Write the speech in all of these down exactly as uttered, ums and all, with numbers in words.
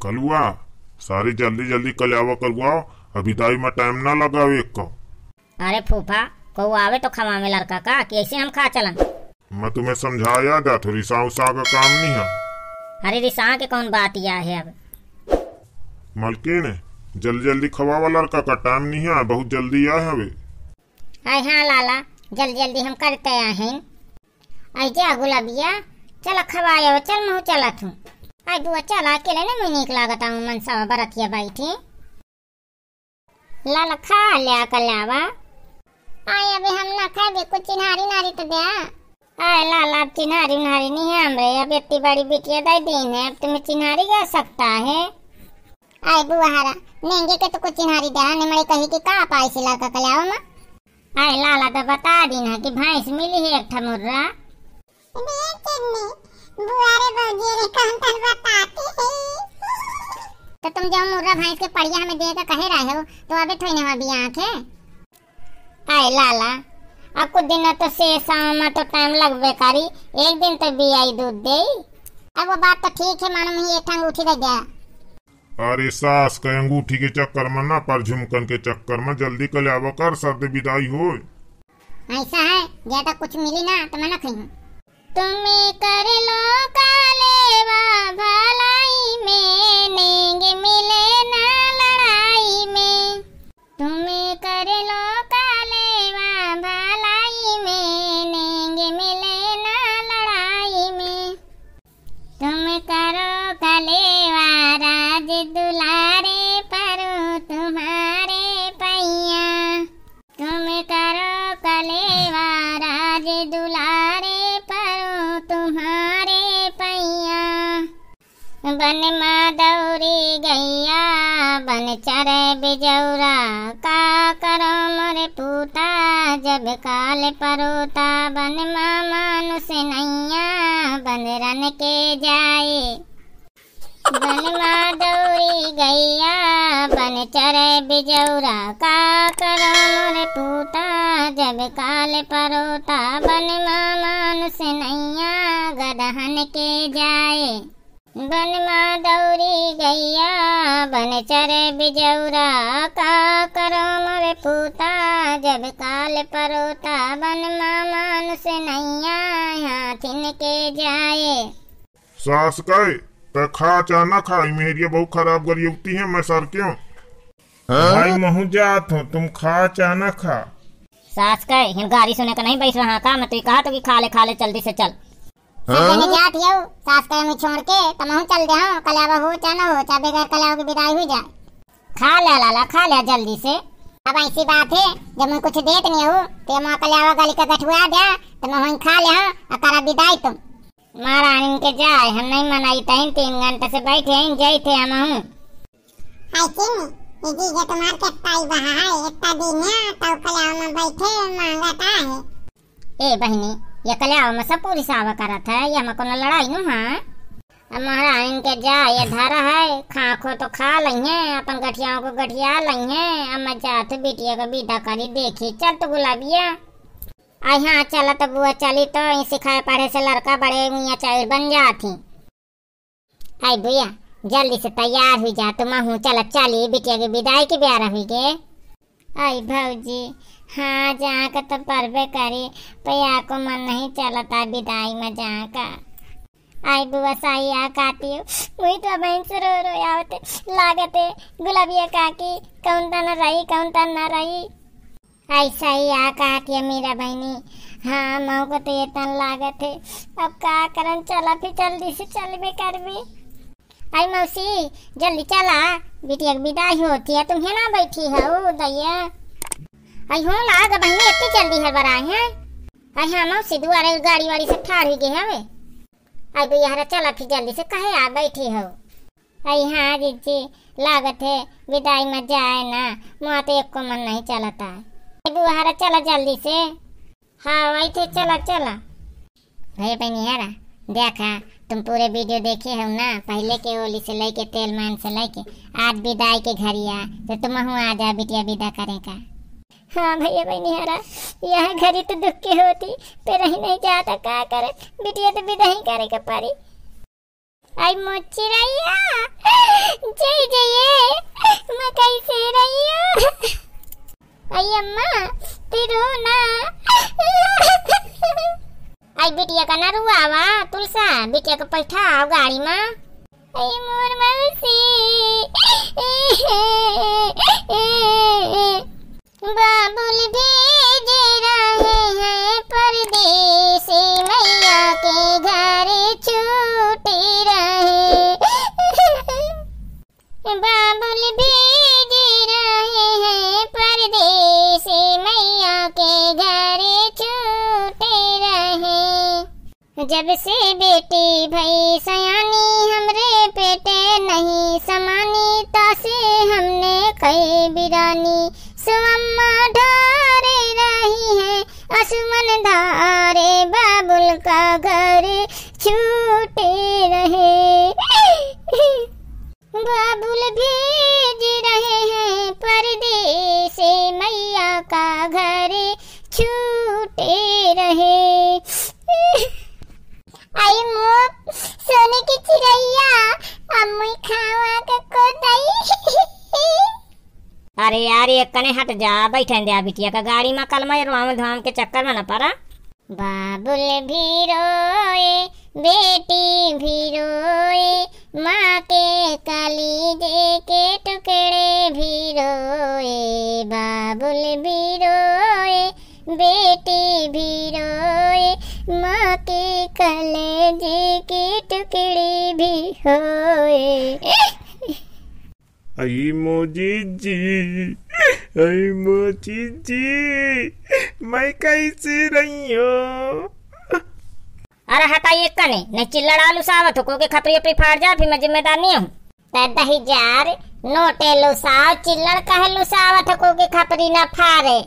कलुआ, सारी जल्दी जल्दी कल्यावा करवाओ, अभी बिदाई मा टाइम ना लगावे एक को। अरे फूफा, कोउ आवे तो खवावे लड़का का, कि ऐसे हम खा चलन? मैं तुम्हें समझाया जात हो, रिसाव उसाव का काम नहीं है। अरे रिसाव के कौन बात या है अब? मलकिन, जल्दी जल्दी खवावा लड़का का, टाइम नहीं है, बहुत जल्दी आए हवे। आय हाँ लाला, जल्दी जल्दी हम करते आए हैं। आय जा गुलाबिया, चला खवायो, चल महू चलत हूँ। आय बुआ चला, अकेले नहीं मुझे नीक लागत आऊँ, मनसावा बरतिया बैठी। लाला खा ल्या कल्यावा। आय अभी हम ना खाबे, कुछ चिन्हारी नारी तो द्या। आय लाला, अब चिन्हारी उन्हारी नहीं है हमरे, अब इतनी बड़ी बिटिया दे दीन है, अब तुम्हें चिन्हारी गा सकता है? आय बुआ हरा, नेंगे के तो कुछ चिन्हारी द्या, निमड़े कही कि का पाई से लड़का कल्यावा मा। आय लाला तो बता दीन है कि भैंस मिली है एक ठा मुर्रा। अरे चुन्नी, बुआ रे भौजी रे, कौन तन बताती है? तो तुम जो मुर्रा भैंस के पड़िया हमें दे के कहे रहे हो, तो अबे थोड़ी ना बिया आंखे। आय लाला, अब कुछ दिन तो से शाम में तो टाइम लगबे करी, एक दिन तो बियाई दूध दे। अब वो बात तो ठीक है, मानो मैं एक ठंग उठी रह गया। अरे सास के अंगूठी के चक्कर में ना, पर झुमकन के चक्कर में जल्दी कल्यावा कर, सर्द बिदाई होय। ऐसा है, ज्यादा कुछ मिली ना तो मैं ना खाई हूँ। तुम्हें कर लो कालेवा भलाई में, नेंग मिले ना लड़ाई में। तुम्हें कर लो कालेवा भलाई में, नेंग मिले ना लड़ाई में। तुम करो कलेवा राज दुलारे, परो तुम्हारे पैया। तुम करो कलेवा राज दुलारे, परो तुम्हारे पैया। बन मा दौरी गैया, बन चरे बिजौरा, का करो मोरे पूता, जब काल परोता। बन मा मानुष नैया, बन रन के जाए। बन मा दौरी गैया, बन चरे बिजौरा, का करो मोरे पूता, जब काल परोता। बन मा मानुष नैया, गदहन के जाए। बन मा दौरी गैया, बन चरे बिजौरा, का करो मोरे पूता, जब काल परोता। बन मा मानुष नैया, हाथिन के जाए। सास कहे, "तै खा चाहे ना खा, ई मेहरिया बहुत खराब गरियौती है, मैं सर क्यों?" हाँ? भाई महू जात हो, तुम खा चाहे ना खा। सास कहे, "हम गारी सुने का नहीं बैठ रहा का, मैं तो ये कहा तो कि खा ले, खा ले, जल्दी से चल।" सब जने जात हियो, सास कहे मुँह छोड़ के, तो महू चल दे हूँ, कल्यावा हो चाहे ना हो, चाहे बगैर कल्यावा की बिदाई हुई जाए। खा ले लाला, खा ले जल्दी से। अब ऐसी बात है, जब मैं कुछ देत नहीं हूँ, तो ये माँ कल्यावा गली का गठुआ दे, तो मैं वहीं खा ले हूँ, और करा बिदाई तुम। महारानी के जाए, हम नहीं मनाई तइन, तीन घंटे से बैठे हैं, जाई थे हम हूँ। हाय किन्नी, ये जीजा तुम्हार के ताई बहा है, इतना दिन है, तो कल्याव में बैठे मांगता है। ए बहिनी, ये कल्याव में सब पूरी सावा करत है, ये में कोनो लड़ाई नु है? अब महारानी के जाए, ये धरा है, खाखो तो खा लइहे, अपन गठियाओं को गठिया लइहे, अब मैं जात बिटिया को विदा करी, देखी, चल तो गुलाबिया। आई हाँ, चला तो बुआ चली तो, ई सिखाए पढ़े से लड़का बड़े मियाँ चाइर बन जात ही। आई बुआ, जल्दी से तैयार हुई जा, तुम हूँ चला चली, बिटिया के विदाई के ब्यारा हुई गे। आई भौजी, हाँ, जाके तो परबे करी, पया को मन नहीं चलता विदाई में जाका। आई बुआ साई आ काटी हो, वही तो बहन से रो रो आवते, लागते, गुलाबिया काकी, कौन तना रही, कौन तना रही। ऐसा ही आ कहत है मेरा बहनी। हाँ, मऊ को तो ये तन लागत है। अब का करन, चला फिर जल्दी से चलबे करबे। आई मौसी, जल्दी चला, बिटिया के विदाई होती है, तुम है ना बैठी है, ओ दैया। आई हो लाग बहनी, इतनी जल्दी है बड़ा है। आई हाँ मौसी, दुआरे गाड़ी वाड़ी से ठाड़ हुई गई हवे। आई बुआ हरा, चला फिर जल्दी से, कहे आ बैठी हो। आई हाँ जिज्जी, लागत है विदाई में जाए ना, मुआ तो एको मन नहीं चलता है। ए बुआ हरा, चला जल्दी से। हाँ, वही थे, चला, चला। भैया बहनी हरा, देखा, तुम पूरे वीडियो देखे हो ना, पहले के होली से लेके, तेल मान से लेके, आज विदाई के घरिया, तो तुम हूँ आ जा बिटिया विदा करे का। हाँ भैया बहनी हरा, यह घड़ी तो दुख के होती, पे रही नहीं जाता, का करे, बिटिया तो विदा ही करे के पड़ी। आई मोचिरैया, जब से बेटी भई सयानी, हमरे पेटे नहीं समानी, तसे हमने कई बिरानी। सुअम्मा ढारे रही है, असुमन धारे, बाबुल का घर छूटे रहे। बाबुल भेज रहे हैं परदेसे, मैया का घर छूटे रहे। आई मो सोने की चिरैया, अम्मी खावा के को दई। अरे यार, ये कने हट जा, बैठन द्या बिटिया का गाड़ी मा, कल मा रोआम धोआम के चक्कर मा न परा। बाबुल भी रोए, बेटी भी रोए, माँ के कलीजे के टुकड़े भी रोए। बाबुल भी रोए, बेटी भी रोए, माँ के कलेजे के टुकड़े भी होए। आई मो जीजी, आई मो जीजी, मैं कैसे रही हूँ? अरे हटा ये कने, नहीं चिल्लड़ आलू सावत हो, को के खपरी अपरी फाड़ जा, फिर मैं जिम्मेदार नहीं हूँ। ते दही जार, नोटे लुसाव, चिल्लड़ कहे लुसावत हो, को के खपरी ना फारे।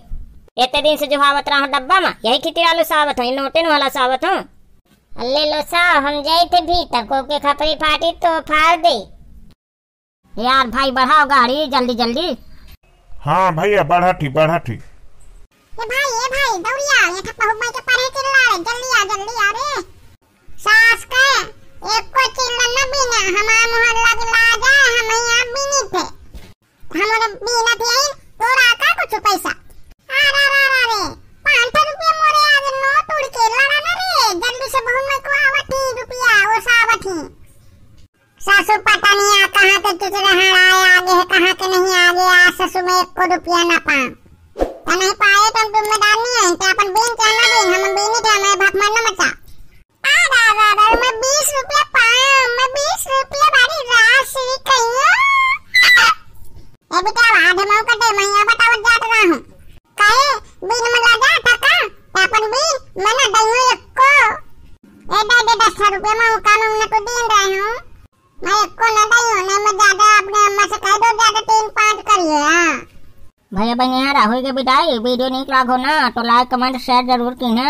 एते दिन से जो हावत रहो डब्बा मा, यही खितिर आलू सावत हो, ये नोटे नु हला सावत हो। ले लुसाव, हम जाइत भीतर, को के खपरी फाटी तो फाड़ दे। यार भाई, बढ़ाओ गाड़ी जल्दी जल्दी। हाँ भैया, बढ़ा थी, बढ़ा थी। ए भाई, ए भाई, दौड़िया, ये ठप्पा हुब्बा के पढ़े के लाड़े, जल्दी आ, जल्दी आ रे। सास के एको चिल्ला न बीने, हमार मोहल्ला के लाजा, हम यहाँ बीनी थे। हमरे बीना थे, तोरा का कुछ पैसा? अरे, अरे, अरे, अरे, पाँच सौ रुपया मोरे आज नोट उड़ के लड़ा न रे, जल्दी से बहू में को आवत ही रुपया, वो सावत ही। सासू पता नहीं आ कहाँ के चुचरे हड़ाए आगे है, कहाँ के नहीं आगे। आ सासू में एको रुपया ना पाऊँ। तो नहीं पाए तो हम जिम्मेदार नहीं है, तो अपन बीन चाहे ना बीन, हम बीनी थे, हमें भक मत न मचा। आ रा रा रा, मैं बीस रुपया पाऊँ, मैं बीस रुपया बड़ी राशि कहियो। ए बेटा, आधे मऊ कर दे, मैं यहाँ बतावत जात रहा हूँ। काहे बीन में लगा था का? तो अपन बीन मैं ना दइयो एको। ए दे दे दस रुपया, मैं कानून ने तो दीन रहे हूँ। मैं एको ना दइयो, नहीं मैं ज्यादा अपने अम्मा से कह दो, ज्यादा तीन पाँच करिए, हाँ। भैया बहन यहाँ रहो के बिदाई, वीडियो नीक लागो ना तो like comment share जरूर की ना।